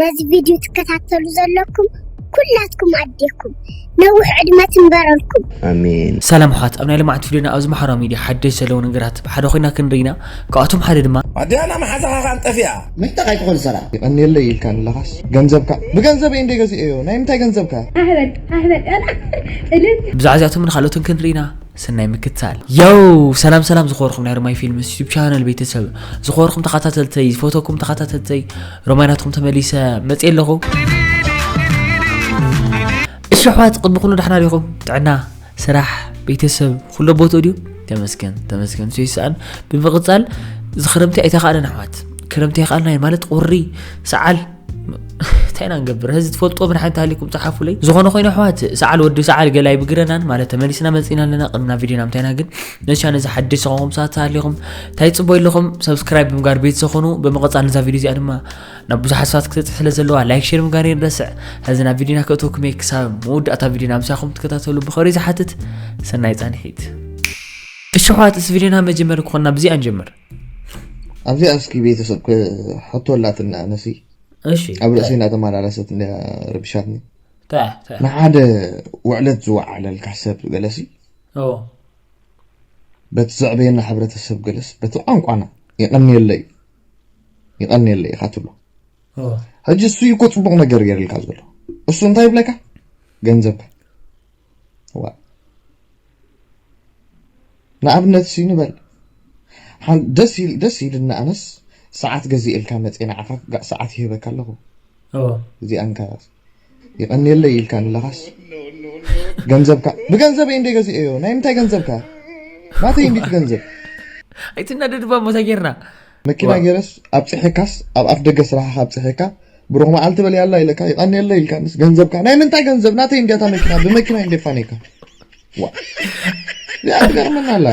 ነዚ ቪድዮ ትከታተሉ ዘለኩም ኩላትኩም ኣዴኩም ነዊሕ ዕድመ ትንበረልኩም። ኣሜን። ሰላም ኣሕዋት፣ ኣብ ናይ ልምዓት ቪድዮና ኣብዚ ማሕበራዊ ሚድያ ሓደሽ ዘለዉ ነገራት ብሓደ ኮይና ክንርኢ ኢና። ካብኣቶም ሓደ ድማ ኣዲያና መሓዛኻ ካን ጠፊኣ ምሕተቕ ኣይትኾን ሰራ ይቐንየለይ ኢልካ ንለኻስ ገንዘብካ ብገንዘበይ እንደ ገዚኤዮ ናይ ምንታይ ገንዘብካ ኣህበል ኣህበል ኣላ ጥልል ብዛዕባ እዚኣቶምን ካልኦትን ክንርኢ ኢና። ሰናይ ምክትታል። ያው ሰላም ሰላም ዝኸበርኩም ናይ ሮማይ ፊልምስ ዩቱብ ቻነል ቤተሰብ፣ ዝኸበርኩም ተኸታተልተይ፣ ዝፈተኩም ተኸታተልተይ፣ ሮማይ ናትኩም ተመሊሰ መፅየ ኣለኹ። እሺ ኣሕዋት፣ ቅድሚ ኩሉ ዳሕና ዲኹም? ጥዕና፣ ስራሕ፣ ቤተሰብ ኩሎ ቦትኡ ድዩ? ተመስገን ተመስገን። ንሱ ይስኣን። ብምቕፃል እዚ ክረምቲ ኣይተኻእለን ኣሕዋት፣ ክረምቲ ኣይኻእልናይ ማለት ቁሪ፣ ሰዓል እንታይ ኢና ንገብር? ህዚ ትፈልጥዎ ምን ሓንቲ ሃሊኩም ፀሓፉለይ። ዝኾነ ኮይኑ ኣሕዋት፣ ሰዓል ወዲ ሰዓል ገላይ ብግረናን ማለት ተመሊስና መፂና ኣለና። ቅድምና ቪድዮና ምንታይና ግን ነሻ ነዚ ሓደሽ ዝኾንኩም ሰባት ተሃሊኹም እንታይ ፅቦ ኣለኹም? ሰብስክራይብ ብምጋር ቤት ዝኾኑ ብምቕፃል ነዛ ቪድዮ እዚኣ ድማ ናብ ብዙሓት ሰባት ክትበፅሕ ስለ ዘለዋ ላይክ ሼር ምጋር ይንረስዕ። ሕዚ ናብ ቪድዮና ከእትወኩም እየ። ክሳብ መወዳእታ ቪድዮና ምሳኹም ትከታተሉ ብኸሪ ዝሓትት ሰናይ ፃንሒት። እሺ ኣሕዋት፣ እዚ ቪድዮና መጀመሪ ክኾንና ብዚኣ ንጀምር። ኣብዚኣ እስኪ ቤተሰብ ሕቶ ኣላትና ኣነሲ እሺ ኣብ ርእሲ እናተመላለሰት እንዳ ረብሻትኒ ታ- ታ- ንሓደ ውዕለት ዝወዓለልካ ሰብ ገለሲ ኦ በቲ ዘዕበየና ሕብረተሰብ ገለስ በቲ ቋንቋና ይቐንየለይ ይቐንየለይ ኢኻ ትብሎ ኦ ሕጂ እሱ እኮ ፅቡቕ ነገር ገይርልካ ዘሎ እሱ እንታይ ይብለካ ገንዘብካ ዋ ንኣብነት ሲ ንበል ሓን- ደስ ኢል- ደስ ኢልና ኣነስ ሰዓት ገዚእልካ መፅየ ንዓኻ ጋእ ሰዓት ይህበካ ኣለኹ ኦ እዚኣንካ ይቐንየለይ ኢልካ ንለኻስ ገንዘብካ ብገንዘበይ እንደ ገዚኤዮ ናይ ምንታይ ገንዘብካ ናተይ እንዲት ገንዘብ ኣይትናደድባ ሞታ ጌርና መኪና ዋ። ገይረስ ኣብፅሐካስ ኣብ ኣፍ ደገ ስራሕኻ ኣብፅሐካ ብሩኽ መዓልቲ በልያ ኣላ ኢለካ ይቐንየለይ ኢልካ ንስ ገንዘብካ ናይ ምንታይ ገንዘብ ናተይ እንዲያታ መኪና ብመኪና እንደ ፋነይካ ዋ እዚኣ ትገርመና ኣላ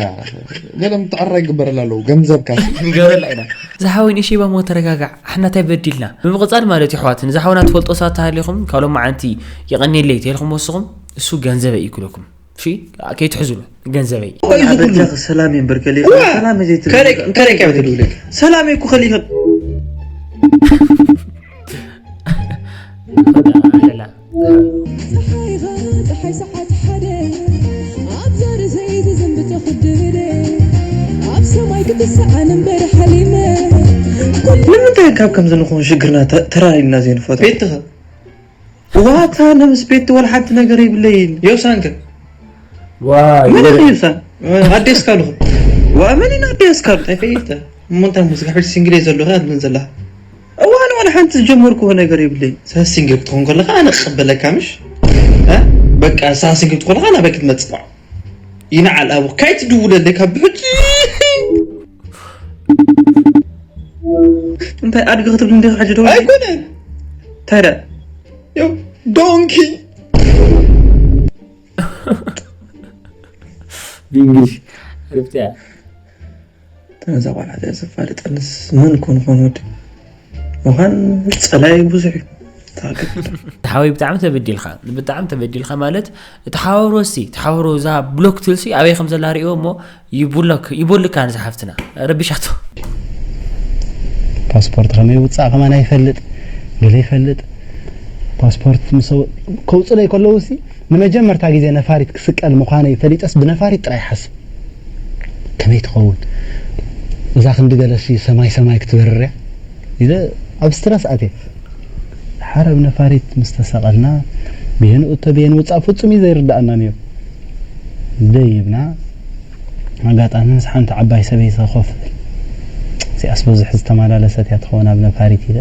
ገለ ምትዕራ ይግበረላ ኣለዉ ገንዘብካ ንገረላ ኢና። ዝሓወይ ንእሽባ ሞ ተረጋጋዕ፣ ኣሕና እንታይ በዲልና? ብምቕፃል ማለት እዩ ኣሕዋት፣ ንዝሓውና ትፈልጦ ሰባት ተሃሊኹም ካብ ሎማዓንቲ የቐንየለይ ተልኩም ወስኹም እሱ ገንዘበይ እዩ ክለኩም። እሺ ከይትሕዝሉ ገንዘበይ። ቆይ እዚ ኩሉ ሰላም እምበር ከሊኸ ሰላም እየ ዘይትብል ከለይ ከለይ ከለይ ሰላም እኮ ከሊኸ ኣለላ ፀሓይኻ ፀሓይ ሰዓት ሓደ ኣብ ዛሪ ዘይዚ ዘንብቶ ክድደ ኣብ ሰማይ ክትሰዓን እምበር ሓሊመ ንምንታይ ካብ ከምዚ ንኾን ሽግርና ተ- ተራሪምና ዘይንፈቶ ቤትኻ ዋታ ነብስ ቤት ወላ ሓንቲ ነገር ይብለይን የውሳንከ ዋይ መን ይብሳን ኣዴስካ ኣለኹ ዋ መን ኢና ኣዴስካ እንታይ ፈይተ እሞ እንታይ ሙዚቃ ሕጂ ሲንግል ዘለኹ ኣድምን ዘላ እዋን ወላ ሓንቲ ዝጀመርኩዎ ነገር የብለይ ሳሲንግል ክትኾን ከለካ ኣነ ክቐበለካ ምሽ እ? በቃ ሳሲንግል ክትኾን ከለካ ናበይ ክትመፅእ ይንዓል ኣቡ ካይትድውለለይ ካብ ብሕጂ እንታይ ኣድጊ ክትብል እንዲኻ ሕጂ ደው ኣይኮነን እንታይ ደኣ ዶንኪ ብእንግሊሽ ርብትያ ነዛ ቆልዓ እዚኣ ዘፋልጠንስ መን ኮን ኾን ወዲ ምዃን ጸላይ ብዙሕ እዩ ታገድ ተሓወይ ብጣዕሚ ተበዲልካ ብጣዕሚ ተበዲልካ ማለት እቲ ሓወሮ ሲ ተሓወሮ እዛ ብሎክ ትልሲ ኣበይ ከም ዘላ ርእዮ እሞ ይቡለክ ይቦልካ ንዛ ሓፍትና ረቢሻቶ ፓስፖርት ከመይ ውፃእ ከማን ኣይፈልጥ ገለ ይፈልጥ ፓስፖርት ምስ ከውፅለይ ከለዉ ሲ ንመጀመርታ ግዜ ነፋሪት ክስቀል ምዃነይ ፈሊጠስ ብነፋሪት ጥራይ ሓስብ ከመይ ትኸውን እዛ ክንዲ ገለሲ ሰማይ ሰማይ ክትበርር እያ ኢለ ኣብ ስትረስ ኣትየ ሓረብ ነፋሪት ምስ ተሰቐልና ብየንኡ ተብየን ውፃእ ፍፁም እዩ ዘይርዳኣና ነይሩ ደይብና ኣጋጣሚ ምስ ሓንቲ ዓባይ ሰበይቲ ኮፍ እብል እዚኣስ ብዙሕ ዝተመላለሰት እያ ትኸውን ኣብ ነፋሪት ኢለ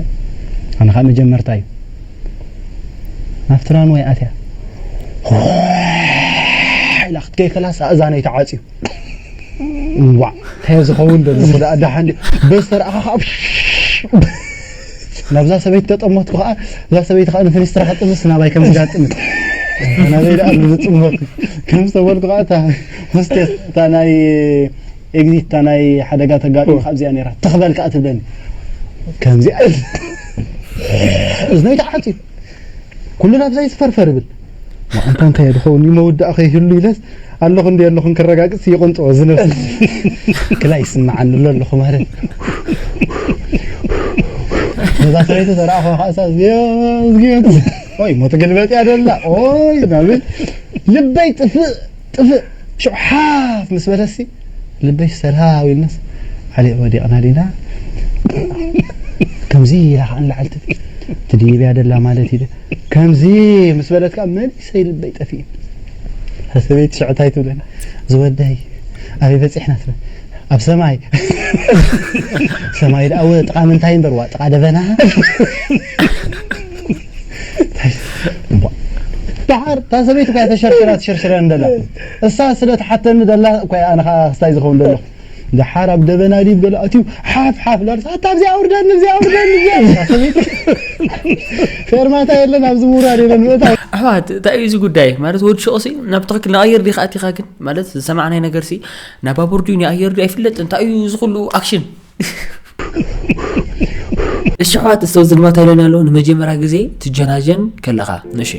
ኣነ ከዓ መጀመርታ እዩ ናብቲ ራንወይ ኣትያ ኢላ ክትከይ ከላስ ኣእዛነይ ተዓፅዩ ዋ እንታይ ዝኸውን ደለኹ ደኣ ደሓን በስተርኣኻ ከዓ ናብዛ ሰበይቲ ተጠመትኩ ከዓ እዛ ሰበይቲ ከዓ ንፍኒስትራ ከጥምስ ናባይ ከም ዝጋጥምት ናበይ ደኣ ዝጥመት ከም ዝተበልኩ ከዓ እታ ሆስቴስ እታ ናይ ኤግዚት እታ ናይ ሓደጋ ተጋጢሙ ካብዚኣ ነራ ተኽበል ከዓ ትብለኒ ከምዚኣ እዝነይ ተዓፅዩ ኩሉ ናብዛ ይትፈርፈር ብል ኣንታ እንታይ ድኸውን ይመውዳእ ከይህሉ ኢለስ ኣለኹ እንዲ ኣለኹን ክረጋግፅ ይቆንጥዎ ዝነብስ ክላ ይስምዓኒ ኣሎ ኣለኹ ማለት እዛ ሰበይቲ ተረኣኹ ከዓ እሳ እዝግዮ፣ እዝግዮ፣ ኦይ፣ ሞት ገልበጥ እያ ደላ፣ ኦይ፣ ናብል ልበይ ጥፍእ፣ ጥፍእ፣ ሽዑ ሓፍ ምስ በለሲ፣ ልበይ ሰላም ኢልናስ፣ ዓሊ ወዲቕና ዲና፣ ከምዚ ኢላ ከዓ ንላዕሊ ትብል፣ ትድይብ እያ ደላ ማለት እዩ። ከምዚ ምስ በለት ከዓ መሊሰይ ልበይ ጠፊኡ። እታ ሰበይቲ ሽዑ እንታይ ትብለና? ዝወደይ፣ ኣበይ በፂሕና ትብል? ኣብ ሰማይ። ሰማይ ደኣ ወ-፣ ጥቓ ምንታይ እምበር፣ ዋ፣ ጥቓ ደበና። ደሓር፣ እታ ሰበይቲ እኳ ተሸርሽራ፣ ትሸርሽረን ደላ። እሳ ስለ ትሓተኒ ደላ እኳ፣ ኣነ ኸዓ ክስታይ ዝኸውን ደለኹ። ደሓር ኣብ ደበና ዲብ ገለ ኣትዩ፣ ሓፍ፣ ሓፍ፣ ዳርሳ፣ ኣታ ኣብዚኣ ኣውርደኒ፣ ኣብዚኣ ኣውርደኒ፣ ኣብዚኣ። እታ ሰበይቲ፣ ፌርማታ የለን፣ ኣብዚ ምውራድ የለን፣ ምእታው። ኣሕዋት፣ እንታይ እዩ እዚ ጉዳይ? ማለት፣ ወዲ ሹቕሲ ናብ ትኽክል ንኣየር ዲኻ ኣቲኻ ግን? ማለት፣ ዝሰማዕናይ ነገርሲ፣ ናብ ባቡር ድዩ፣ ንኣየር ድዩ ኣይፍለጥን። እንታይ እዩ እዚ ኩሉ ኣክሽን? እሺ፣ ኣሕዋት፣ እስቶ ዝልማታ ኢለና ኣሎ። ንመጀመርያ ግዜ ትጀናጀን ከለኻ። እሺ።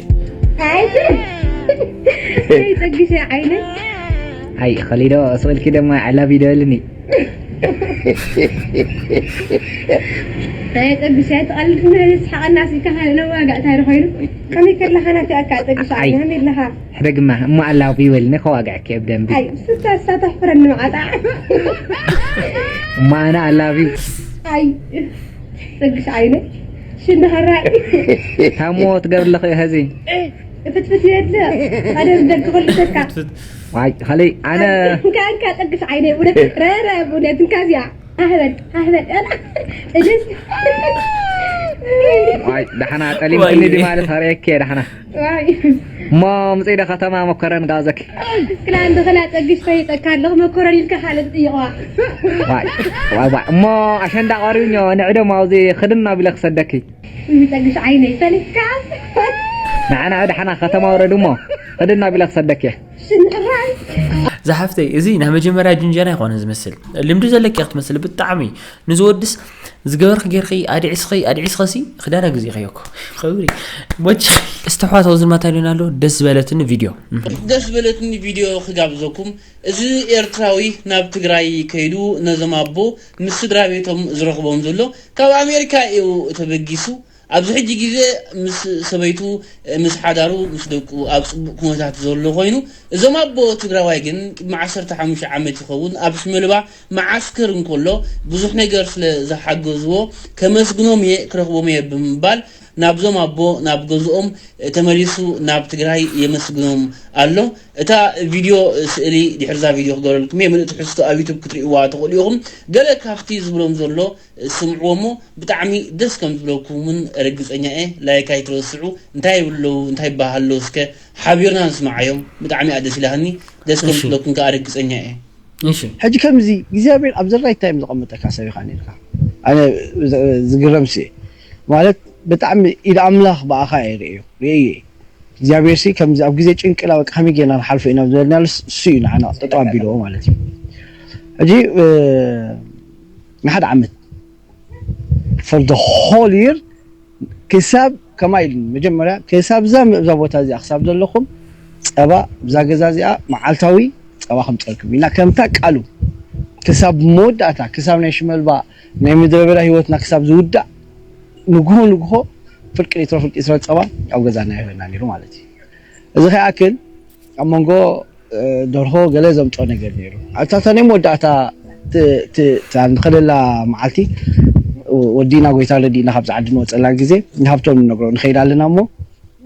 ኣይ፣ ኣይ፣ ጸግሸ ዓይነ። ኣይ፣ ኸሊዶ፣ ስቕ ኢልኪ ደማ I love you ዶ በልኒ። ኣይ፣ ጸግሸ፣ ኣይትቐልድ፣ ንስሓቐና ስኢልካ፣ ካልእ ነዋጋእ እንታይ ዶ ኮይኑ? ከመይ ከለኻ ናቲኣካ ጸግሸ ኣይ። ዓይነ፣ ከመይ ኣለኻ? ሕደግማ፣ እሞ I love you በልኒ፣ ከዋግዐኪ እየ ብደንቢ። ኣይ፣ ስታ፣ ስታ ተሕፍረኒ መዓጣ። እሞ ኣነ I love you። ኣይ፣ ጸግሽ ዓይነ፣ ሽንዲ ኸራይ። ታሞ ትገብር ኣለኹ እዩ ኸዚ። ፍትፍት ይበልዕ። ሓደ ብደግ ክፈልተካ። ዋይ፣ ኸለይ፣ ኣነ እንካ፣ እንካ፣ ጸግሽ ዓይነ፣ እውነት፣ ረረ፣ እውነት፣ እንካ እዚኣ። ኣህበል፣ ኣህበል፣ ኣላ። እድስ። ዋይ፣ ደሓና ጠሊምክኒ ዋይ። ድዩ ማለት ኸርእየኪ እየ፣ ደሓና። ዋይ። እሞ ምፅኢ ዶ ከተማ መኮረኒ ጋብዘኪ። ክላ እንዶ ኸላ ጸግሽ ፈይጠካ ኣለኹ፣ መኮረኒ ኢልካ ካልእ ትጥይቐዋ። ዋይ፣ ዋይ፣ ዋይ። እሞ ኣሸንዳ ቀሪብኞ፣ ንዕዶም ኣብዚ ክድና ቢለ ክሰደኪ። እም፣ ጸግሽ ዓይነይ፣ ፈሊጥካ። ንዓ፣ ንዓ፣ ደሓና ከተማ ውረድ እሞ፣ ክድና ቢለ ክሰደኪ እየ። ሽንሕራይ። ዝሓፍተይ፣ እዚ ናይ መጀመርያ ጅንጀና ኣይኮነ ዝመስል። ልምዲ ዘለኪ ክትመስል ብጣዕሚ። ንዝወድስ ዝገበርኪ ጌርኪ፣ ኣድዒስኺ፣ ኣድዒስኸሲ፣ ክዳና ግዜ ከየኮ። ኸብሪ። ሞች፣ እስተሕዋት ኣብዚ ማታ ሊና ኣሎ፣ ደስ ዝበለትኒ ቪድዮ። እም። ደስ ዝበለትኒ ቪድዮ ክጋብዘኩም። እዚ ኤርትራዊ ናብ ትግራይ ከይዱ ነዞም ኣቦ ምስ ስድራ ቤቶም ዝረኽቦም ዘሎ ካብ ኣሜሪካ እዩ ተበጊሱ። ኣብዚ ሕጂ ግዜ ምስ ሰበይቱ፣ ምስ ሓዳሩ፣ ምስ ደቁ ኣብ ጽቡቕ ኩነታት ዘሎ ኮይኑ፣ እዞም ኣቦ ትግራዋይ ግን ቅድሚ ዓሰርተ ሓሙሽተ ዓመት ይኸውን ኣብ ሽመልባ መዓስከር እንከሎ ብዙሕ ነገር ስለ ዝሓገዝዎ ከመስግኖም እየ፣ ክረኽቦም እየ ብምባል ናብዞም ኣቦ ናብ ገዝኦም ተመሊሱ ናብ ትግራይ የመስግኖም ኣሎ። እታ ቪድዮ ስእሊ ድሕርዛ ቪድዮ ክገብረልኩም እየ። ምልእቲ ሕዝቶ ኣብ ዩቱብ ክትርእይዋ ትኽእሉ ኢኹም። ገለ ካብቲ ዝብሎም ዘሎ ስምዕዎ እሞ ብጣዕሚ ደስ ከም ዝብለኩምን ርግጸኛ እየ። ላይክ ኣይትረስዑ። እንታይ ይብሉ ኣለዉ፣ እንታይ ይበሃል ኣለዉ እስከ ሓቢርና ንስምዓዮም። ብጣዕሚ እያ ደስ ኢላትኒ። ደስ ከም እሺ። ዝብለኩም ከኣ ርግጸኛ እየ። እሺ። ሕጂ ከምዚ እግዚኣብሔር ኣብ ዘራይ ታይም ዘቐመጠካ ሰብ ኢኻ ነርካ። ኣነ ዝ-፣ ዝግረምሲ እየ። ማለት ብጣዕሚ ኢድ ኣምላኽ ብኣኻ እየ ርእዮ፣ ርእዮ እየ። እግዚኣብሔር ሲ ከምዚ ኣብ ግዜ ጭንቅላ በቃ ከመይ ጌርና ንሓልፎ ኢና ዝበልናሉ እሱ እዩ ንዓና ጠጠው ኣቢልዎ ማለት እዩ። ሕጂ፣ እ፣ ንሓደ ዓመት for the whole year ክሳብ ከማይ ኢሉ መጀመርያ ክሳብ እዛ እዛ ቦታ እዚኣ ክሳብ ዘለኹም ጸባ እዛ ገዛ እዚኣ መዓልታዊ ጸባ ከምጸልኩም ኢና ከምታ ቃሉ ክሳብ መወዳእታ ክሳብ ናይ ሽመልባ ናይ ምድረ በዳ ህይወትና ክሳብ ዝውዳእ ንግሆ ንግሆ ፍርቂ ሊትሮ ፍርቂ ሊትሮ ጸባ ኣብ ገዛና ይህበና ነይሩ ማለት እዩ። እዚ ከይኣክል ኣብ መንጎ እ፣ ደርሆ ገለ ዘምጾ ነገር ነይሩ። ኣብታ እታ ናይ መወዳእታ ት-፣ ት-፣ እታ ንኸደላ መዓልቲ ወዲና ጎይታ ረዲእና ካብዚ ዓዲ ንወጸላ ግዜ ንሃብቶም ንነግሮ ንኸይድ ኣለና እሞ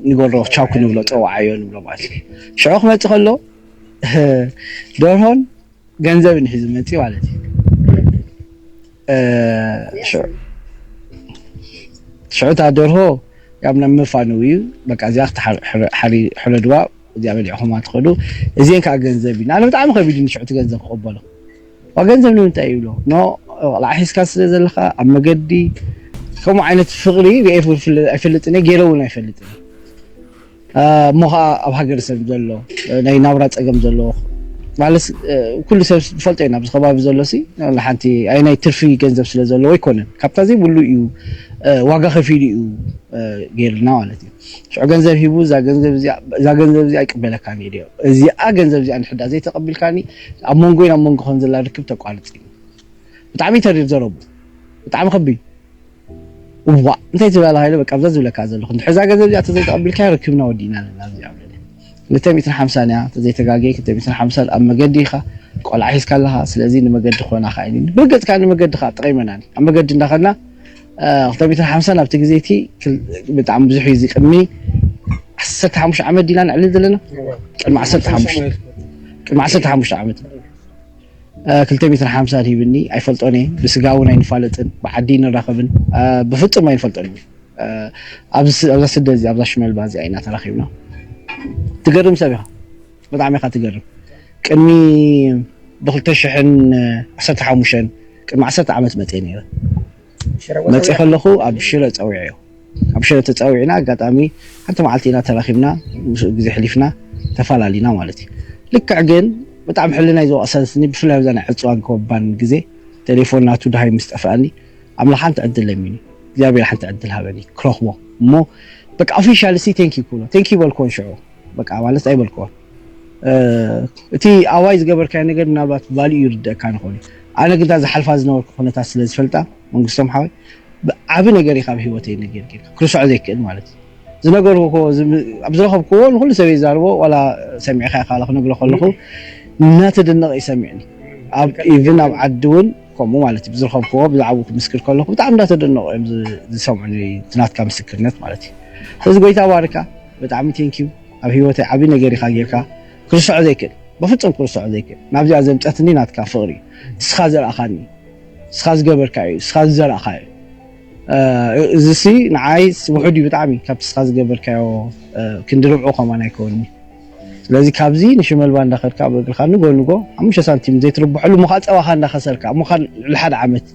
ንገብሮ ቻው ክንብሎ ጸዋዓዮ ንብሎ ማለት እዩ። ሽዑ ክመጽእ ከሎ ደርሆን ገንዘብን ሒዙ መጽእ ማለት እዩ። እ፣ ሽዑ ሽዑ እታ ደርሆ ያም ናብ መፋነዊ እዩ። በቃ እዚኣ ክትሓር-፣ ሕረ-፣ ሓሪ-፣ ሕረድዋ፣ እዚኣ በሊዕኹማ ትኸዱ። እዚአን ከዓ ገንዘብ እዩ። ኣነ ብጣዕሚ ከቢድ እዩ ንሽዑ እቲ ገንዘብ ክቕበሎ። ዋ ገንዘብ ንምንታይ ይብሎ? ኖ፣ ቆልዓ ሒዝካ ስለ ዘለኻ ኣብ መገዲ ከምኡ ዓይነት ፍቕሪ ርኤ ይፍል-፣ ኣይፈልጥን እየ፣ ገይረ እውን ኣይፈልጥን እየ። እ፣ እሞ ኸዓ ኣብ ሃገረ ሰብ ዘሎ፣ እ፣ ናይ ናብራ ጸገም ዘለዎ፣ ማለት፣ እ፣ ኩሉ ሰብ ዝፈልጦ እዩ፣ ኣብዚ ከባቢ ዘሎ ሲ፣ ንሓንቲ ኣይ ናይ ትርፊ ገንዘብ ስለ ዘለዎ ኣይኮነን። ካብታ ዘይብሉ እዩ፣ እ፣ ዋጋ ከፊሉ እዩ፣ እ፣ ገይሩልና ማለት እዩ። ሽዑ ገንዘብ ሂቡ፣ እዛ ገንዘብ እዚኣ፣ እዛ ገንዘብ እዚኣ ኣይቅበለካን እየ ድዮ? እዚኣ ገንዘብ እዚኣ እንድሕር ዘይተቐቢልካኒ፣ ኣብ መንጎይን ኣብ መንጎኽን ዘላ ርክብ ተቋርጽ እዩ። ብጣዕሚ ተሪር ዘረቡ። ብጣዕሚ ከቢድ። እዋ እንታይ ትበላ ሃይለ በቃ ኣብዛ ዝብለካ ዘለኹ እንድሕር እዛ ገንዘብ እዚኣ ተዘይተቐቢልካ ርክብና ወዲእና ኣለና ኣብዚኣ ብለኒ። ክልተ ሚእትን ሓምሳን እያ ተዘይተጋገየ ክልተ ሚእትን ሓምሳን ኣብ መገዲ ኢኻ፣ ቆልዓ ሒዝካ ኣለኻ፣ ስለዚ ንመገዲ ክኾና ከኣ ኢሉኒ። ብርግጽ ከኣ ንመገዲ ከኣ ጠቒመናኒ። ኣብ መገዲ እንዳኸድና ክልተ ሚእትን ሓምሳን ኣብቲ ግዜ እቲ ብጣዕሚ ብዙሕ እዩ፣ እዚ ቅድሚ ዓሰርተ ሓሙሽተ ዓመት ዲና ንዕልል ዘለና? ቅድሚ ዓሰርተ ሓሙሽተ ቅድሚ ዓሰርተ ሓሙሽተ ዓመት ክልተ ሚእትን ሓምሳን ሂብኒ። ኣይፈልጦን እየ፣ ብስጋ እውን ኣይንፋለጥን፣ ብዓዲ ንራኸብን፣ ብፍጹም ኣይንፈልጦን እዩ። ኣብዛ ስደት እዚኣ ኣብዛ ሽመልባ እዚኣ ኢና ተራኺብና። ትገርም ሰብ ኢኻ፣ ብጣዕሚ ኢኻ ትገርም። ቅድሚ ብክልተ ሽሕን ዓሰርተ ሓሙሽተን ቅድሚ ዓሰርተ ዓመት መፅየ ነይረ። መፅየ ከለኹ ኣብ ሽረ ፀዊዐዮ። ኣብ ሽረ ተፀዊዕና ኣጋጣሚ ሓንቲ መዓልቲ ኢና ተራኺብና፣ ምስኡ ግዜ ሕሊፍና ተፈላለና ማለት እዩ። ልክዕ ግን ብጣዕሚ ሕልናይ ዝወቕሰኒ ብፍላይ ኣብዛ ናይ ዕፅዋን ኮባን ግዜ ቴሌፎን ናቱ ደሃይ ምስ ጠፍኣኒ ኣምላኽ ሓንቲ ዕድል ለሚኒ እግዚኣብሔር ሓንቲ ዕድል ሃበኒ ክረኽቦ እሞ በቃ ኦፊሻል ሲ ቴንኪ ክብሎ ቴንኪ በልኮን ሽዑ በቃ ማለት ኣይበልኮን እቲ ኣዋይ ዝገበርካዮ ነገር ምናልባት ቫልዩ ይርደእካ ንኾን እዩ ኣነ ግንታ ዝሓልፋ ዝነበርኩ ኩነታት ስለ ዝፈልጣ መንግስቶም ሓወይ ዓቢ ነገር እዩ ካብ ህይወተይ ነገር ጌርካ ክርስዖ ዘይክእል ማለት እዩ ዝነገርኩ ኣብ ዝረኸብክዎ ንኩሉ ሰብ ይዛርቦ ዋላ ሰሚዕካ ኢኻ ክነግሮ ከለኹ እናተደነቐ ይሰሚዕኒ ኣብ ኢቭን ኣብ ዓዲ እውን ከምኡ ማለት እዩ ብዝረኸብክዎ ብዛዕባኡ ክምስክር ከለኹ ብጣዕሚ እንዳተደነቑ እዮም ዝሰምዑኒ ናትካ ምስክርነት ማለት እዩ ስለዚ ጎይታ ባርካ ብጣዕሚ ቴንኪዩ ኣብ ህይወተይ ዓብዪ ነገር ኢኻ ጌርካ ክርስዖ ዘይክእል በፍጹም ክርስዖ ዘይክእል ናብዚኣ ዘምፀትኒ ናትካ ፍቕሪ እዩ ንስኻ ዘርኣኻኒ ንስኻ ዝገበርካ እዩ ንስኻ ዝዘራእካ እዩ እዚሲ ንዓይ ውሑድ እዩ ብጣዕሚ ካብቲ ስኻ ዝገበርካዮ ክንዲ ርብዑ ከማን ኣይከውንኒ ስለዚ ካብዚ ንሽመልባ እንዳኸድካ ኣብ እግርካ ንጎ ንጎ ሓሙሽተ ሳንቲም ዘይትርብሐሉ እሞ ከዓ ፀባኻ እንዳኸሰርካ እሞ ከዓ ልዕሊ ሓደ ዓመት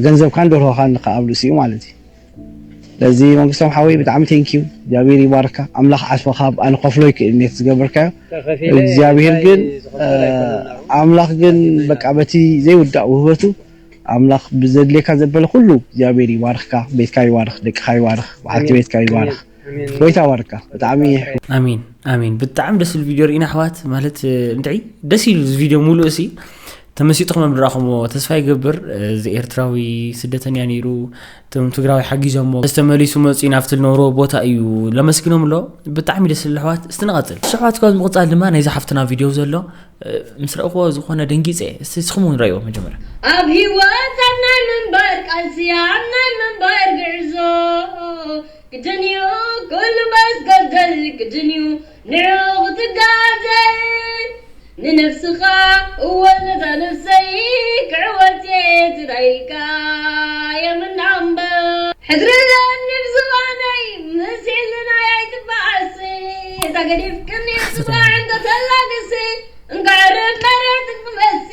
ገንዘብካን ደርሆኻን ከዓ ኣብ ርእሲኡ ማለት እዩ ስለዚ መንግስቶም ሓወይ ብጣዕሚ ቴንኪዩ እግዚኣብሔር ይባርካ ኣምላኽ ዓስብኻ ኣብኣ ንኸፍሎ ይክእል ኔት ዝገበርካዮ እግዚኣብሔር ግን ኣምላኽ ግን በቃ በቲ ዘይውዳእ ውህበቱ ኣምላኽ ብዘድልየካ ዘበለ ኩሉ እግዚኣብሔር ይባርኽካ፣ ቤትካ ይባርኽ፣ ደቅኻ ይባርኽ፣ በዓልቲ ቤትካ ይባርኽ። ጎይታ ይባርካ። ብጣዕሚ ኣሜን ኣሜን። ብጣዕሚ ደስ ዝብል ቪድዮ ርኢና ኣሕዋት፣ ማለት እንታይ ደስ ኢሉ እዚ ቪድዮ ሙሉእ እሲ ተመሲጥኩም እዮም ዝረኣኹምዎ ተስፋ ይገብር። እዚ ኤርትራዊ ስደተኛ ነይሩ እቶም ትግራዊ ሓጊዞሞ ተመሊሱ መፂኡ ናብቲ ዝነበሮ ቦታ እዩ ለመስግኖም ኣሎ። ብጣዕሚ ደስ ዝብል ኣሕዋት፣ እስቲ ንቐፅል። ኣሕዋት ካብ ምቕፃል ድማ ናይዚ ሓፍትና ቪድዮ ዘሎ ምስ ረእኽዎ ዝኾነ ደንጊፀ። እስቲ ንስኹም እውን ረእይዎ መጀመርያ። ኣብ ህይወት ኣብ ናይ ምንባር ቃልሲ ኣብ ናይ ምንባር ግዕዞ ግድን እዩ ኩሉ መስገደል ግድን እዩ ንዑ ክትጋዘ ንነፍስኻ እወ ነዛ ነፍሰይ ክዕወት እየ ትዳይልካ የምና እምበር ሕድሪ ዘንብ ዝኾነይ ምስ ሕልናይ ኣይትበኣሲ እዛ ገዲፍክኒ ጽባሕ እንተተላግሲ እንካዕርብ መሬት ክመሲ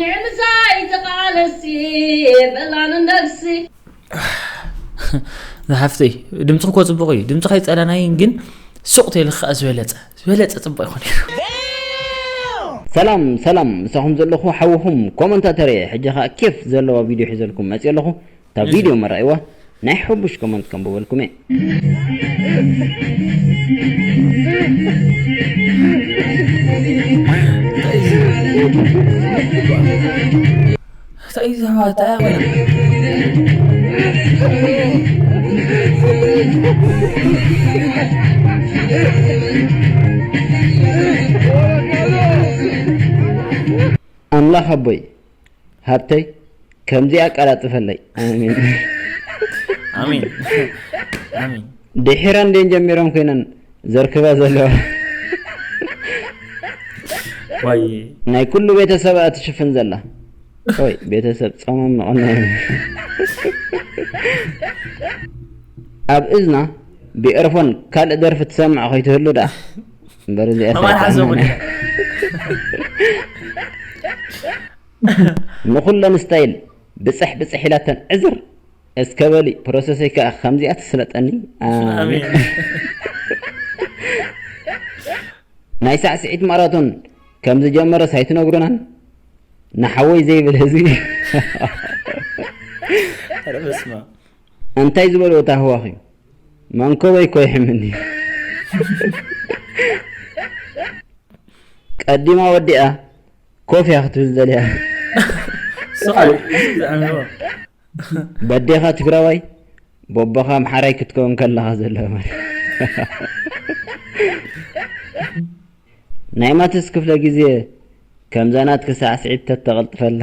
ንዕምሳ ኣይትቓለሲ በላን ነብሲ ዝሓፍተይ ድምፅኺ እኮ ፅቡቕ እዩ ድምፅኺ ኣይፀላናይን ግን ሱቕ ተይልካ ዝበለፀ ዝበለፀ ፅቡቕ ይኾን ነይሩ ሰላም ሰላም ምሳኹም ዘለኹ ሓውኹም ኮመንታተር እየ ሕጂ ኸዓ ኬፍ ዘለዋ ቪድዮ ሒዘልኩም መፅየ ኣለኹ እታ ቪድዮ መራእይዋ ናይ ሕቡሽ ኮመንት ከንብበልኩም እየ ኣምላኽ ኣቦይ ሃብተይ ከምዚ ኣቀላጥፈለይ ኣሜን ኣሜን ኣሜን ድሒረን ድየን ጀሚረን ኮይነን ዘርክባ ዘለዋ ዋይ ናይ ኩሉ ቤተሰብ እያ ትሽፍን ዘላ ወይ ቤተሰብ ጾሞም መቐነዮም ኣብ እዝና ብኤርፎን ካልእ ደርፊ ትሰምዕ ከይትህሉ ደኣ እምበር እዚኣ ከማን ሓሰቡ ንኹለን ስታይል ብፅሕ ብፅሕ ኢላተን ዕዝር እስከ በሊ ፕሮሰሰይ ከዓ ከምዚኣ ትስለጠኒ ኣሜን ናይ ሳዕስዒት ማራቶን ከም ዝጀመረስ ኣይትነግሩናን ንሓወይ ዘይብል ህዝቢ ኧረ በስመ እንታይ ዝበልዎ ታህዋኽ እዩ መንኮበይ እኮ ይሕምኒ ቀዲማ ወዲኣ ኮፍ እያ ክትብል ዘልያ ስቓይ ዝዕምዎ በዴኻ ትግራዋይ፣ ቦቦኻ ኣምሓራይ ክትከውን ከለኻ ዘሎ ማለት። ናይ ማትስ ክፍለ ግዜ ከምዛ ናትኪ ሳዕስዒት ተተቐልጥፈላ።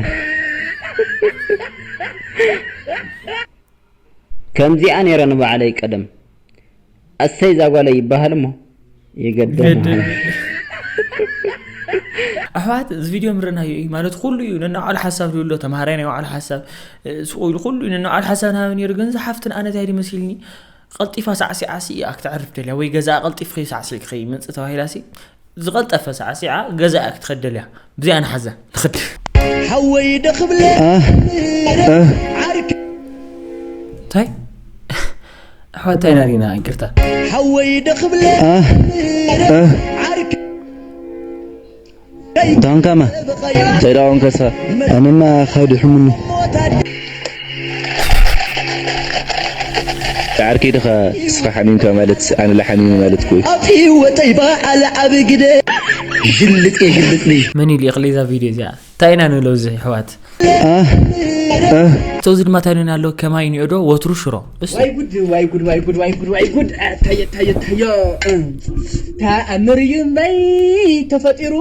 ከምዚኣ ነይረ ንባዕለይ ቀደም። ኣሰይ እዛ ጓለይ ይበሃል እሞ ይገደም። ኣሕዋት፣ እዚ ቪድዮ ምርናዮ እዩ ማለት ኩሉ እዩ። ነናይ ባዕሉ ሓሳብ ዝብሎ ተምሃራይ ናይ ባዕሉ ሓሳብ፣ ስቕ ኢሉ ኩሉ እዩ ነናይ ባዕሉ ሓሳብ ናበ ነይሩ። ግን ዝሓፍትን ኣነ እንታይ ድመሲልኒ፣ ቀልጢፋ ሳዕሲዓ ሲ እያ ክትዕርፍ ደልያ ወይ ገዛኣ ቀልጢፍኺ ሳዕሲዕኪ ከይመፅእ ተባሂላ ሲ ዝቐልጠፈ ሳዕሲዓ ገዛኣ ክትኸድ ደልያ። ብዚኣ ንሓዛ ንኽድ። ሓወይ ደኽብለ ዓርክ እንታይ ኣሕዋት እንታይ ናሪና ይቅርታ። ሓወይ ደኽብለ ዓርክ ዳንካማ ተዳውን ከሳ ኣነማ ካዲ ሕሙኒ ዓርኪ ድኻ እስኻ ሓሚምካ ማለት ኣነ ለሓሚሚ ማለት ኩ ኣብ ህይወተይ በዓል ዓብ ግደ። ይልጥ የይልጥኒ። መን ኢሉ ይኽእል እዛ ቪድዮ እዚኣ እንታይ ኢና ንብሎ እዚ ኣሕዋት? ሰው እዚ ድማ እንታይ ልና ኣሎ ከማይ ኒኦ ዶ ወትሩ ሽሮ እሱ ዋይ ጉድ ዋይ ጉድ ዋይ ጉድ ዋይ ጉድ ዋይ ጉድ። ኣታዮ ኣታዮ ኣታዮ። ተኣምር እዩ እምበይ ተፈጢሩ።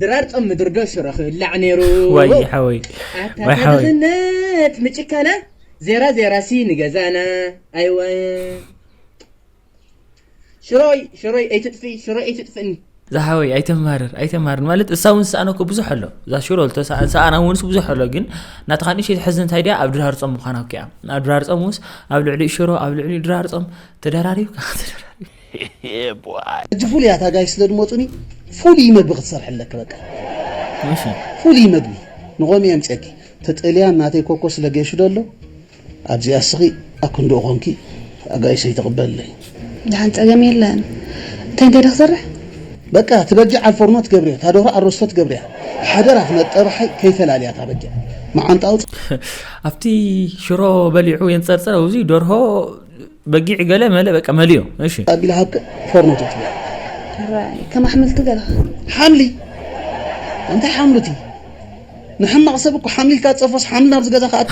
ድራር ጾም ምድሪ ዶ ሽሮ ክብላዕ ነይሩ። ዋይ ሓወይ ዋይ ሓወይ ኣታታድኽነት ምጭካና። ዜራ ዜራ ሲ ንገዛና። ኣይወ ሽሮይ ሽሮይ ኣይትጥፊ ሽሮይ ኣይትጥፍእኒ። ዝሓወይ ኣይተማርር ኣይተማርር ማለት እሳ እውን ዝሰኣነ እኮ ብዙሕ ኣሎ። እዛ ሽሮ ዝተሰኣና እውን ብዙሕ ኣሎ። ግን ናትኻ ንእሽተይ ትሕዝን እንታይ ድያ ኣብ ድራር ጾም ምዃና እኮ እያ። ኣብ ድራር ጾም ውስ ኣብ ልዕሊ ሽሮ ኣብ ልዕሊ ድራር ጾም ተደራሪብካ ተደራሪብ ሕጂ ፍሉይ ኣታጋይ ስለ ድመፁኒ ፍሉይ መግቢ ክትሰርሐለክ በቃ ፍሉይ መግቢ ንቆሚ የምፅየኪ ተጠልያን ናተይ ኮኮ ስለ ገይሹ ደሎ ኣብዚኣ እስኺ ኣክንድኡ ኮንኪ ኣጋይሽ ኣይትቕበልለይ። ደሓን ጸገም የለን። እንታይ እንታይ ዶ ክሰርሕ? በቃ ትበጊዕ ኣልፎርኖ ትገብርያ፣ ታዶሮ ኣሮስቶ ትገብርያ። ሓደራ ክነጠርሓይ ከይፈላልያ እታ በጊዕ። መዓንጣ ኣውጽ። ኣብቲ ሽሮ በሊዑ የንጸርጽር ኣብዚ ደርሆ በጊዕ ገለ መለ በቃ መልዮ። እሺ። ኣቢላ ሃብከ ፎርኖ ትጥብያ። ራይ ከም ኣሕምልቲ ገለኻ። ሓምሊ እንታይ ሓምሉቲ? ንሕማቕ ሰብ እኮ ሓምሊልካ ትጸፎስ ሓምሊ ናብዚ ገዛ ክኣቱ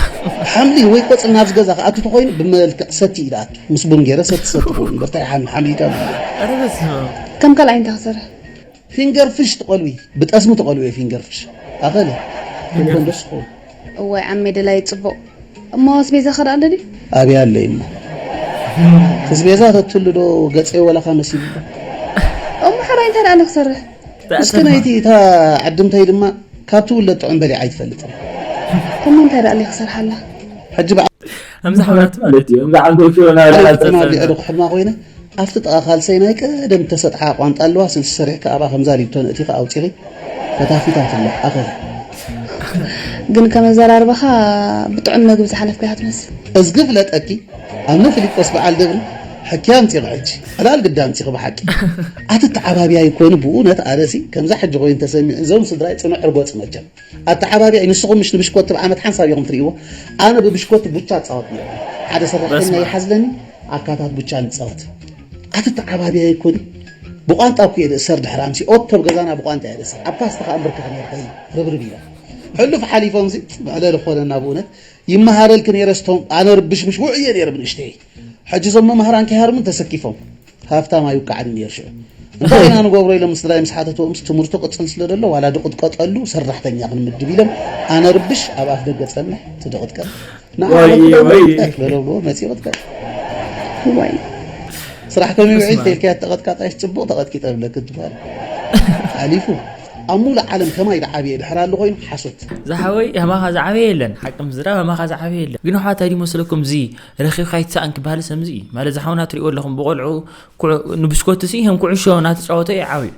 ሓምሊ ወይ ቆጽሊ ናብዚ ገዛ ክኣቱ ተኾይኑ ብመልክዕ ሰቲ እዩ ዝኣቱ ምስ ቡን ገይረ ሰቲ ሰቲ ክውን እምበር ታይ ሓምሊ ሓምሊልካ ከም ካልኣይ እንታይ ክሰርሕ ፊንገር ፍሽ ትቐልዊ ብጠስሚ ትቐልዊ ፊንገር ፍሽ ኣኸለ ክንኮን ደስ ክኸውን እዋይ ዓመይ ደላይ ጽቡቕ እሞ ኣስቤዛ ከዳ ኣሎ ድዩ ኣብያ ኣለይ እሞ ኣስቤዛ ተትሉ ዶ ገጸይ ወላኻ መሲሉ እሞ ሕራይ እንታይ ደኣ ክሰርሕ እስከ ናይቲ እታ ዓዲ እንታይ ድማ ካብ ትውለድ ጥዑም በሊዓ ኣይትፈልጥን። እሞ እንታይ ደኣ ክሰርሓላ? ሕጂ ብዓ- ከምዚ ሓላት ማለት እዩ። ከምዚ ዓንተው ሽሮ ናበላ ኣነ ድማ ኣልፀፀ። ኣቢዐ ዶ ክሕልማ ኮይነ ኣብቲ ጥቓ ካልሰይ ናይ ቀደም ተሰጥሓ ቋንጣ ኣለዋ ስልሲ ሰሪሕካ ኣብኣ ከምዛ ሊብቶ ነእቲኻ ኣውፂኺ ፈታፊታት ኣሎ ኣኸለ። ግን ከም ኣዘራርባኻ ብጥዑም መግቢ ዝሓለፍካ ኢኻ ትመስል። እዝጊ ፍለጠኪ ኣነ ፊሊጶስ በዓል ደብሪ ሕክያ ኣምፂኺ ሕጂ ዕላል ግዳ ኣምፂኺ ብሓቂ ኣትተዓባብያይ ኮይኑ ብእውነት ኣነሲ ከምዛ ሕጂ ኮይኑ ተሰሚዑ እዞም ስድራይ ፅኑዕ ርጎፅ መቸም ኣተዓባብያይ ንስኹም ምሽ ንብሽኮቲ ብዓመት ሓንሳብ ኢኹም ትርእይዎ ኣነ ብብሽኮቲ ቡቻ እፃወት ነይረ ሓደ ሰራሕተኛ ይሓዝለኒ ኣካታት ቡቻ ንፃወት ኣትተዓባብያይ ኮይኑ ብቋንጣ እኮ እየ ዝእሰር ድሕሪ ኣምሲ ኦቶ ኣብ ገዛና ብቋንጣ እየ ዝእሰር ኣብ ካስታ ከዓ ኣንበርክኽ ነይርካ እዩ ርብርብ ኢለ ሕሉፍ ሓሊፎምሲ መዕለሊ ክኾነና ብእውነት ይመሃረልኪ ነይረ ስቶም ኣነ ርብሽብሽ ውዕየ ነይረ ብንእሽተይ ሕጂ እዞም መማህራን ከይሃርሙን ተሰኪፎም ሃፍታም ኣይውቃዕን ነይሩ ሽዑ እንታይ ኢና ንገብሮ ኢሎም ስድራይ ምስ ሓተትዎም ምስ ትምህርቱ ቅፅል ስለ ዘሎ ዋላ ድቕጥቀጠሉ ሰራሕተኛ ክንምድብ ኢሎም ኣነ ርብሽ ኣብ ኣፍ ደገ ፀንሕ ትድቕጥቀጥ ንዓበሎ መፂ ቅጥቀጥ ዋይ ስራሕ ከመይ ውዒል ተልካያ ተቐጥቃጣይስ ፅቡቕ ተቐጥቂጠ ብለክ ትባል ሓሊፉ ኣብ ሙሉእ ዓለም ከማይ ዝዓብየ ድሕር ኣሎ ኮይኑ ሓሶት ዝሓወይ ህማኻ ዝዓበየ የለን ሓቂ ምዝራብ ህማኻ ዝዓበየ የለን ግን ሓዋት ኣይዲ መስለኩም እዚ ረኺብካ ይትሳእን ክበሃል ሰምዚ እዩ ማለት ዝሓውና ትሪእዎ ኣለኹም ብቆልዑ ንብሽኮቲ ሲ ከም ኩዕሾ እናተጫወተ እዩ ዓብዩ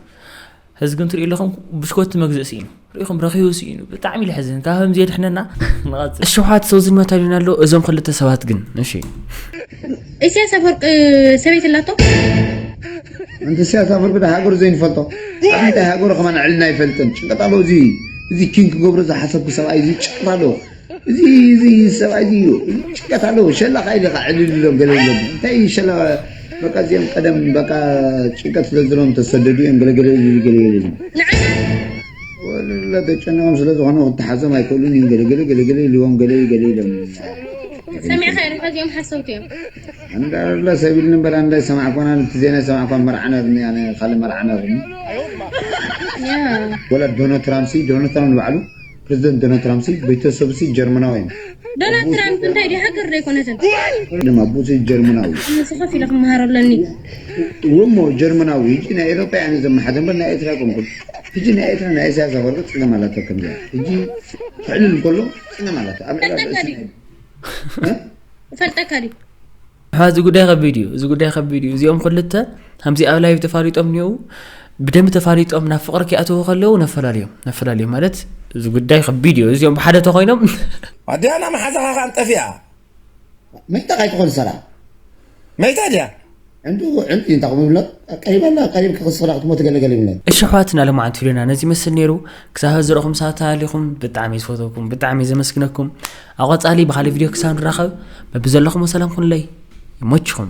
ሕዚ ግን ትሪኡ ኣለኹም ብሽኮቲ መግዝእ ስኢኑ ርኢኹም ረኺቡ ስኢኑ ብጣዕሚ ልሕዝን ካብ ከምዚ የድሕነና ንቐፅል እሽውሓት ሰው ዝመታሉና ኣሎ እዞም ክልተ ሰባት ግን እሺ ኢሳያስ ኣፈወርቂ ሰበይቲ ኣላቶ እንተ ኢሳያስ ኣፈወርቂ ዳ ሃገሩ ዘይንፈልጦ ኣብ ምንታይ ሃገሩ ከማን ዕልና ኣይፈልጥን ጭንቀት ኣለዎ እዚ እዚ ኪን ክገብሮ ዝሓሰብኩ ሰብኣይ እዚ ጭንቀት ኣለዎ እዚ እዚ ሰብኣይ እዚ እዩ ጭንቀት ኣለዎ ሸላ ካ ኢለ ካ ዕልል ኢሎም ገለ ኢሎም እንታይ ሸላ በቃ እዚኦም ቀደም በቃ ጭንቀት ስለ ዘለዎም ተሰደዱ እዮም ገለ ገለ ኢሉ ገለ ኢሉ ወላ ተጨነቆም ስለ ዝኾነ ክትሓዞም ኣይክእሉን እዮም ገለ ገለ ገለ ገለ ኢልዎም ገለ ገለ ኢሎም ሰሚዕካ ሪኻ እዚኦም ሓሰውቲ እዮም። እንዳላ ሰብ ኢልን እምበር ኣንዳ ሰማዕኳና እቲ ዜና ሰማዕኳን መርዓና ኣነ ካልእ መርዓና ያ ወላ ዶናልድ ትራምፕ ሲ ዶናልድ ትራምፕ ንባዕሉ ፕሬዚደንት ዶናልድ ትራምፕ ሲ ቤተሰብ ሲ ጀርመናዊ እዮም። ዶናልድ ትራምፕ እንታይ ድዩ ሃገር ዶ ኣይኮነትን። ድማ ኣቦ ሲ ጀርመናዊ እዩ። ንሱ ከፍ ኢለ ክመሃሮ ኣለኒ። እሞ ጀርመናዊ ሕጂ ናይ ኤሮጳ እየ ዘመሓደ እምበር ናይ ኤርትራ ኣይኮንኩን። ሕጂ ናይ ኤርትራ ናይ ኢሳያስ ኣፈወርቂ ጸገም ኣላቶ ከምዚኣ ሕጂ ክዕልል ከሎ ጸገም ኣላቶ ኣብ ዕዳጋ ቀልጠካ ድዩ? እ? እፈልጠካ ድዩ? እዚ ጉዳይ ከቢድ እዩ። እዚ ጉዳይ ከቢድ እዩ። እዚኦም ክልተ ከምዚ ኣብ ላይቭ ተፋሊጦም እኒው ብደንብ ተፋሊጦም ናብ ፍቕሪ ክኣተዉ ከለዉ ነፈላልዮም ነፈላልዮም ማለት እዚ ጉዳይ ከቢድ እዩ። እዚኦም ብሓደ ተኮይኖም ኣዲያና መሓዛኻ ከኣ ጠፊኣ መይታ ካይትኾን ሰራ መይታ ድያ ዕንዱ ዕንዱ እንታይ ክብሎ ቀሪበና ቀሪብ ክኽስራ ክትሞት ገለገለ ይብለን እሺ ኣሕዋትና ለማዓንቲ ቪድዮና ነዚ ይመስል ነይሩ። ክሳብ ዝረኹም ሰዓት ተሃሊኹም ብጣዕሚ ዝፈተኩም ብጣዕሚ ዘመስግነኩም። ኣብ ቀጻሊ ብካልእ ቪድዮ ክሳብ ንራኸብ በብዘለኹም ሰላም ኩኑለይ። ይመችኹም።